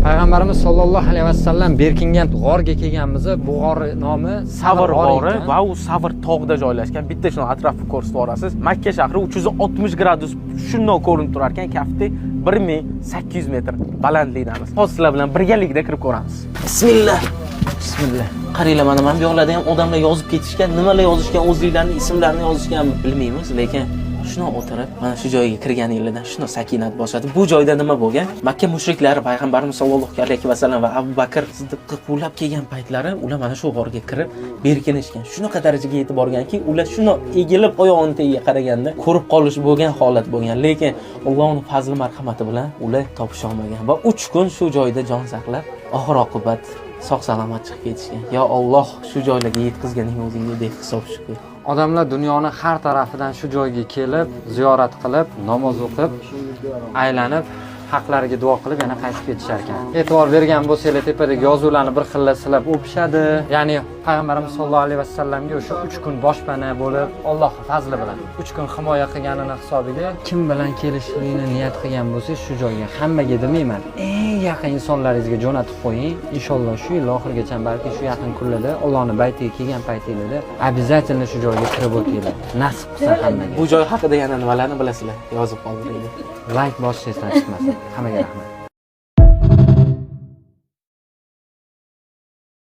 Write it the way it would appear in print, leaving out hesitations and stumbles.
Payg'ambarimiz sollallohu alayhi vasallam berkingan g'orga kelganmiz. Bu g'or nomi Savr g'ori ekan. Va u Savr tog'ida joylashgan. Bitta shuni atrofni ko'rsatib yuborasiz. Makka shahri 360 gradus shundoq ko'rinib turar ekan. Kaftdek 1800 metr balandlikdamiz. Hozir sizlar bilan birgalikda kirib ko'ramiz. Bismillah. Bismillah. Qaranglar, mana bu yoqlarda ham odamlar yozib ketishgan, nimalar yozishgan, o'zliklarini ismlarini yozishganmi bilmaymiz, lekin shuni o'tirib, mana shu joyga kirganinglardan shuni sakinat bosadi. Bu joyda nima bo'lgan? Makka mushriklari payg'ambarimiz sollallohu alayhi vasallam va Abu Bakr Siddiqni quvlab kelgan paytlari ular mana shu g'orga kirib berkinishgan. Shunaqa darajaga yetib borganki, ular shuni egilib oyog'ini tagiga qaraganda ko'rib qolish bo'lgan holat bo'lgan. Lekin Allohning fazli marhamati bilan ular topisha olmagan va 3 kun shu joyda jon saqlab, oxir oqibat sog' salomat chiqib ketishgan. Yo Alloh, shu joylarga yetkazganing o'zingga behisob shukr. Odamlar dunyoni har tarafidan shu joyga kelib, ziyorat qilib, namoz o'qib, aylanib, haqlariga duo qilib yana qaytib ketishar ekan. E'tibor bergan bo'lsanglar, tepadagi yozuvlarni bir xilla silab o'pishadi. Ya'ni payg'ambarimiz sollallohu alayhi vasallamga o'sha 3 kun boshpana bo'lib, Alloh fazli bilan 3 kun himoya qilganini hisobiga kim bilan kelishlikni niyat qilgan bo'lsangiz, shu joyga hammaga demayman, eng yaqin insonlaringizga jo'natib qo'ying. Inshaalloh shu yil oxirigacha, balki shu yaqin kunlarda Allohning baytiga kelgan paytinglarda обязательно shu joyga kirib o'tinglar. Nasib qilsa hammaga. Bu joy haqida yana nimalarni bilasizlar? Yozib qoldiringlar. Layk bosish esdan chiqmasin. Hammaga rahmat.